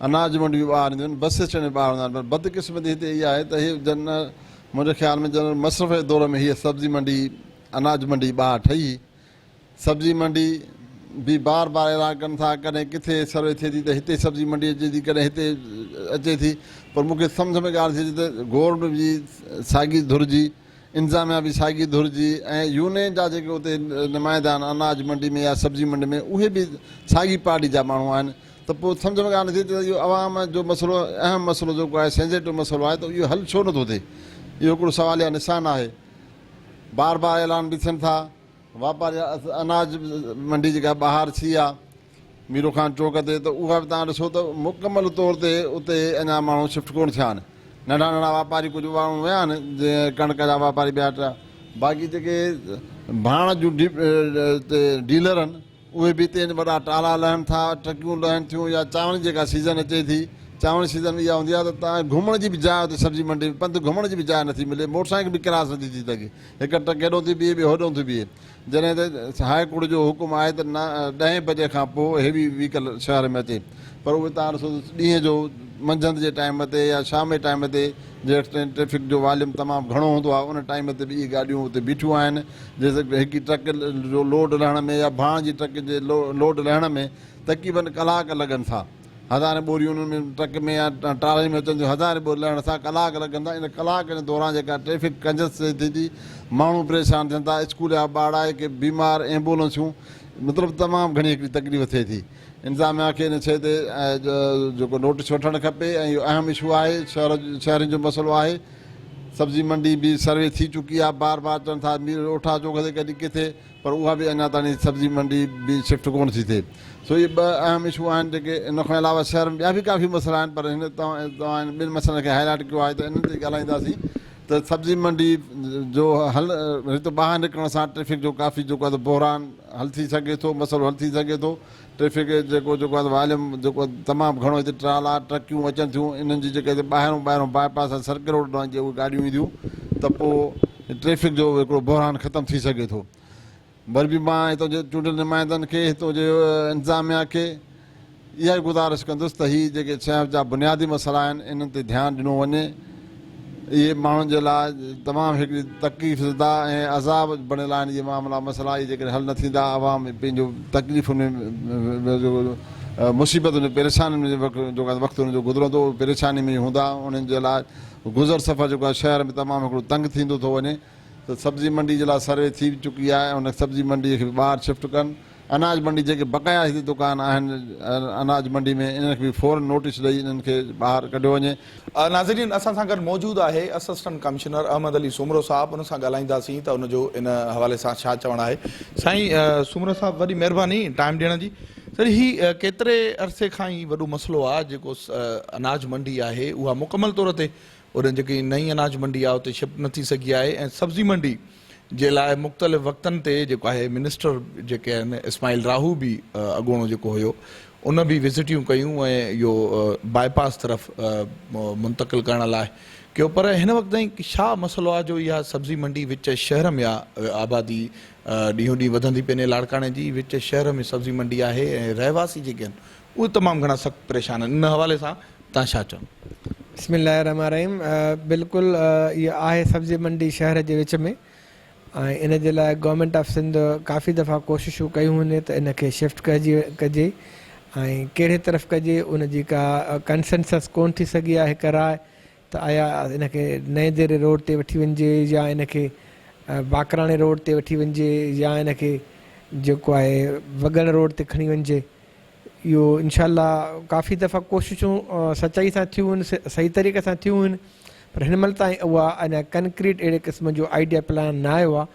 اناج منڊيون به ٻاهر هونديون آهن بس اسٽينڊ به ٻاهر هوندا آهن پر بدقسمتي هتي اها آهي ته هي جنرل منهنجي خيال ۾ جنرل مشرف جي دور ۾ هيء سبزي منڊي اناج منڊي ٻاهر ٺهي سبزي منڊي به بار بار اعلان ڪن ٿا ڪڏهن ڪٿي سروي ٿئي ٿي ته هتي سبزي منڊي اچي ٿي ڪڏهن هتي اچي ٿي پر مون کي سمجهه ۾ ڳالهه ٿي اچي ته گورنمينٽ جي ساڳي ڌر جي انتظاميا به ساڳي ڌر جي ۽ يونين جا جيڪي اتي نمائندا آهن اناج منڊي ۾ يا سبزي منڊي ۾ اهي به ساڳي پارٽي جا ماڻهو آهن ته پوء سمجهه ۾ ڳالهه نٿي اچي ته اهو عوام جو مسئلو اهم مسئلو جيڪو آهي سينسيٽو مسئلو آهي ته اهو حل ڇو نٿو ٿئي اهو هڪڙو سواليه نشان آهي بار بار اعلان به ٿين ٿا واپاري اناج منڊي جيڪا ٻاهر ٿي آ ميرو خان چوڪ تي ته اها به توهان ڏسو ته مڪمل طور تي اتي اڃا ماڻهو شفٽ ڪونه ٿيا آهن ننڍا ننڍا واپاري ڪجهه ماڻهو ويا آهن جيئن ڪڻڪ جا واپاري ٻيا ٽيا باقي جيڪي ڀاڻ جون ڊيلر آهن اهي به اتي وڏا ٽالا لهن ٿا ٽرڪيون لهن ٿيون يا چانورن جي جيڪا سيزن اچي ٿي چانورن جي سيزن اها هوندي آهي ته توهان گهمڻ جي به جاء اتي سبزي منڊي ۾ پنڌ گهمڻ جي به جاء نٿي ملي موٽر سائيڪل به ڪراس نٿي ٿي سگهي هڪ ٽرڪ هيڏو ٿي بيهي ٻي هوڏو ٿي بيهي جڏهن ته هاء ڪورٽ جو حڪم آهي ته ڏهين بجي کان پوء هيوي وهيڪل شهر ۾ اچي پر اهي توهان ڏسو ته ڏينهن جو منجهند جي ٽائيم تي يا شام جي ٽائيم تي جيستائين ٽريفڪ جو واليوم تمام گهڻو هوندو آهي ان ٽائيم تي به اهي گاڏيون اتي بيٺيون آهن جيستائين هڪ ٽرڪ جو لوڊ لهڻ ۾ يا ڀاڻ جي ٽرڪ جي لوڊ لهڻ ۾ تقريبن ڪلاڪ لڳن ٿا. هزارين ٻوريون انهن ۾ ٽرڪ ۾ يا ٽرالين ۾ اچن ٿيون هزارين ٻوريون لهڻ سان ڪلاڪ لڳن ٿا ان ڪلاڪ جي دوران جيڪا ٽريفڪ ڪنجسٽ ٿئي ٿي ماڻهو پريشان ٿين ٿا اسڪول جا ٻارڙا ڪي بيمار ايمبولنسيون مطلب تمام گهڻي هڪڙي تڪليف ٿئي ٿي انتظاميا کي ان شيء تي جيڪو نوٽيس وٺڻ کپي ۽ اهو اهم اشو آهي شهر شهرين جو مسئلو آهي سبزي منڊي به سروي ٿي چڪي آهي بار بار چون ٿا مير اوٺا چوڪ تي ڪڏهن ڪٿي پر اها به اڃا تائين سبزي منڊي به شفٽ ڪونه ٿي ٿئي سو اهي ٻه اهم اشو آهن جيڪي ان کان علاوه شهر ۾ ٻيا به ڪافي مسئلا آهن پر هن توهان ٻن مسئلن کي هائي لائيٽ ڪيو آهي ته انهن تي ڳالهائينداسين. ته سبزي منڊي جو حل هتو ٻاهر نڪرڻ سان ٽريفڪ جو ڪافي جيڪو آهي بحران حل ٿي سگهي ٿو مسئلو حل ٿي سگهي ٿو ٽريفڪ جيڪو جيڪو آهي واليوم جيڪو تمام گهڻو هتي ٽرالا ٽرڪيون اچن ٿيون انهن جي جيڪي هتي ٻاهرون ٻاهرون باء پاس ۽ سرڪل روڊ ڏانهن جي اهي گاڏيون اينديون ته پوء ٽريفڪ جو هڪڙو بحران ختم ٿي سگهي ٿو. وري به مان هتان جي چونڊيل نمائندن کي، هتان جي انتظاميا کي اها ئي گذارش ڪندس ته هي جيڪي شهر جا بنيادي مسئلا آهن انهن تي ڌيان ڏنو وڃي. اهي ماڻهن جي لاء تمام هڪڙي تڪليف زده ۽ عذاب بڻيل آهن اهي معاملا مسئلا اهي جيڪڏهن حل نه ٿيندا عوام پنهنجو تڪليفن ۾ مصيبتن ۾ پريشانين ۾ جيڪو وقت انهن جو گذرندو اهي پريشاني ۾ ئي هوندا انهن جي لاء گذر سفر جيڪو آهي شهر ۾ تمام هڪڙو تنگ ٿيندو ٿو وڃي. ته سبزي منڊي جي لاء سروي ٿي چڪي آهي ۽ ان سبزي منڊي کي به ٻاهر شفٽ ڪن، اناج منڊي جيڪي بقايا هتي دڪان آهن اناج منڊي ۾ انهن کي به فورن نوٽيس ڏئي انهن کي ٻاهر ڪڍيو وڃي. ناظرين اسان سان گڏ موجود آهي اسسٽنٽ ڪمشنر احمد علي سومرو صاحب ان سان ڳالهائينداسين ته ان جو ان حوالي سان ڇا چوڻ آهي. سائين سومرو صاحب وڏي مهرباني ٽائيم ڏيڻ جي. سر هي ڪيتري عرصي کان هي وڏو مسئلو آهي جيڪو اناج منڊي آهي اها مڪمل طور تي اوڏانهن جيڪي نئين اناج منڊي آهي اتي شفٽ نه ٿي سگهي آهي ۽ سبزي منڊي جي لاء مختلف وقتن تي جيڪو آهي منسٽر جيڪي آهن اسماعيل راهو به اڳوڻو جيڪو هيو ان به وزٽيون ڪيون ۽ اهو باء پاس طرف منتقل ڪرڻ لاء ڪيو پر هن وقت تائين ڇا مسئلو آهي جو اها سبزي منڊي وچ شهر ۾ آهي آبادي ڏينهون ڏينهن وڌندي پئي وڃي لاڙڪاڻي جي وچ شهر ۾ سبزي منڊي آهي ۽ رهواسي جيڪي آهن اهي تمام گهڻا سخت پريشان آهن ان حوالي سان تان ڇا چوندو؟ بسم الله الرحمٰن الرحيم بلڪل اها آهي سبزي منڊي شهر جي وچ ۾ ۽ ان جي لاء گورنمينٽ آف سنڌ ڪافي دفعا ڪوششون ڪيون هن ته ان کي شفٽ ڪجي ڪجي ۽ ڪهڙي طرف ڪجي ان جي ڪا ڪنسنسس ڪون ٿي سگهي آهي هڪ راء ته آيا ان کي نئين ديري روڊ تي وٺي وڃجي يا ان کي باقراڻي روڊ تي وٺي وڃجي يا ان کي جيڪو آهي وڳڻ روڊ تي کڻي وڃجي اهو انشاء الله ڪافي دفعا ڪوششون سچائي سان ٿيون آهن صحيح طريقي سان ٿيون آهن پر هن مهل تائين اها اڃا ڪنڪريٽ اهڙي قسم جو آئيڊيا پلان نه آيو آهي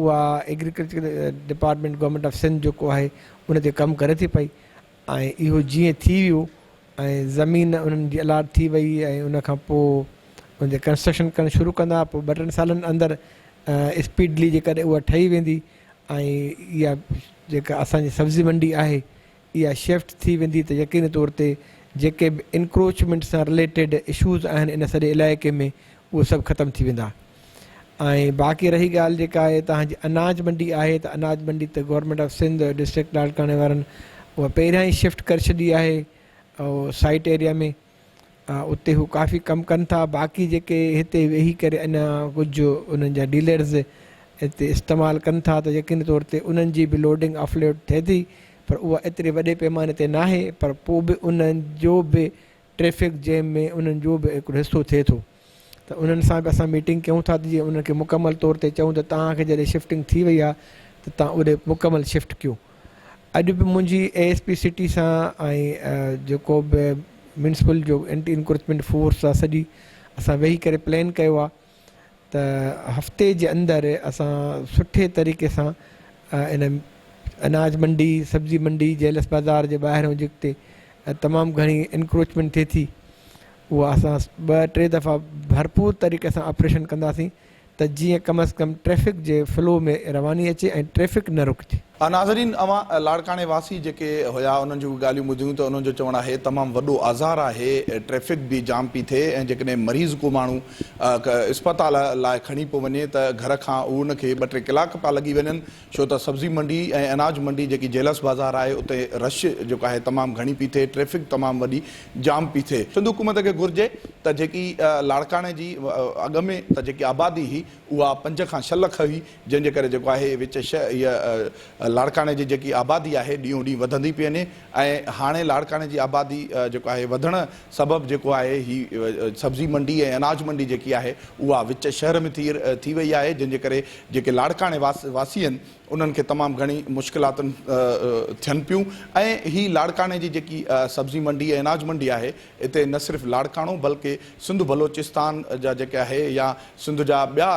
اها agriculture department government of Sindh جيڪو آهي ان تي ڪم ڪري ٿي پئي ۽ اهو جيئن ٿي ويو ۽ زمين انهن جي الاٽ ٿي وئي ۽ ان کان پوء ان تي ڪنسٽرڪشن ڪرڻ شروع ڪندا پوء ٻه ٽن سالن اندر اسپيڊلي جيڪڏهن اها ٺهي ويندي ۽ اها جيڪا اسان جي سبزي منڊي آهي اها شفٽ ٿي ويندي ته يقيني طور تي جيڪي به انڪروچمينٽ سان رليٽيڊ اشوز آهن ان سڄي علائقي ۾ اهي سڀ ختم ٿي ويندا ۽ باقي رهي ڳالهه جيڪا آهي توهان جي اناج منڊي آهي ته اناج منڊي ته گورنمينٽ آف سنڌ ڊسٽرڪٽ لاڙڪاڻي وارن اها پهريان ئي شفٽ ڪري ڇڏي آهي سائيٽ ايريا ۾ اتي هو ڪافي ڪم ڪن ٿا باقي جيڪي هتي ويهي ڪري اڃا ڪجهه انهن جا ڊيلرز هتي استعمال ڪن ٿا ته يقيني طور تي انهن جي به لوڊنگ آف لوڊ ٿئي ٿي پر اها ايتري وڏي پيماني تي ناهي پر پوء به انهن جو به ٽريفڪ جيم ۾ انهن جو به هڪڙو حصو ٿئي ٿو ته انهن سان به اسان ميٽنگ ڪيون ٿا ته جيئن انهن کي مڪمل طور تي چئون ته توهان کي جڏهن شفٽنگ ٿي وئي آهي ته توهان اوڏي مڪمل شفٽ ڪيو. اڄ به منهنجي اي ايس پي سٽي سان ۽ جيڪو به ميونسپل جو اينٽي انڪروچمينٽ فورس آهي سڄي اسان ويهي ڪري پلان ڪيو آهي ته هفتي جي اندر اسان سٺي طريقي سان ان اناج منڊي، سبزي منڊي، جيلس بازار جي ٻاهريون جتي تمام گهڻي انڪروچمينٽ ٿئي ٿي اها اسان ٻه ٽي دفعا ڀرپور طريقي سان آپريشن ڪنداسين ته جيئن ڪم از ڪم ٽريفڪ جي فلو ۾ رواني اچي ۽ ٽريفڪ نه رڪجي. ناظرين اوهان لاڙڪاڻي واسي جيڪي هيا انهن جون به ڳالهيون ٻڌيون ته انهن جو چوڻ آهي تمام وڏو آزار آهي ٽريفڪ به جام پي ٿئي ۽ جيڪڏهن مريض ڪو ماڻهو اسپتال لاء کڻي پيو وڃي ته گهر کان ان کي ٻه ٽي ڪلاڪ پيا لڳي وڃن ڇو ته سبزي منڊي ۽ اناج منڊي جيڪي جيلس بازار آهي اتي رش جيڪو آهي تمام گهڻي پي ٿئي ٽريفڪ تمام وڏي جام پي ٿئي. سنڌ حڪومت کي گهرجي ته جيڪي لاڙڪاڻي جي اڳ ۾ ته جيڪي آبادي هئي اها پنج کان ڇهه لک هئي جنهن جي ڪري جيڪو آهي وچ هيء لاڙڪاڻي جي جيڪي آبادي آهي ڏينهون ڏينهن وڌندي پئي وڃي ۽ هاڻي لاڙڪاڻي جي آبادي جيڪو آهي وڌڻ سبب جيڪو آهي هي سبزي منڊي ۽ اناج منڊي جيڪي آهي اها وچ شهر ۾ ٿي ٿي وئي آهي جنهن جي ڪري جيڪي لاڙڪاڻي واسي آهن انهن کي تمام گهڻي مشڪلاتن ٿين پيون ۽ هي لاڙڪاڻي جي جيڪي سبزي منڊي ۽ اناج منڊي آهي اتي نه صرف لاڙڪاڻو بلڪه سنڌ بلوچستان جا جيڪي آهي يا سنڌ جا ٻيا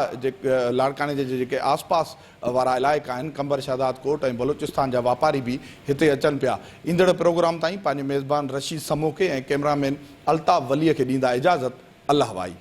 لاڙڪاڻي جي جيڪي آس پاس وارا علائقا آهن قمبر شهداد ڪوٽ ۽ بلوچستان جا واپاري به هتي اچن پيا ايندڙ پروگرام تائين پنهنجي ميزبان رشيد سمو کي ۽ ڪئميرا مين الطاف ولي کي ڏيندا اجازت الله وائي.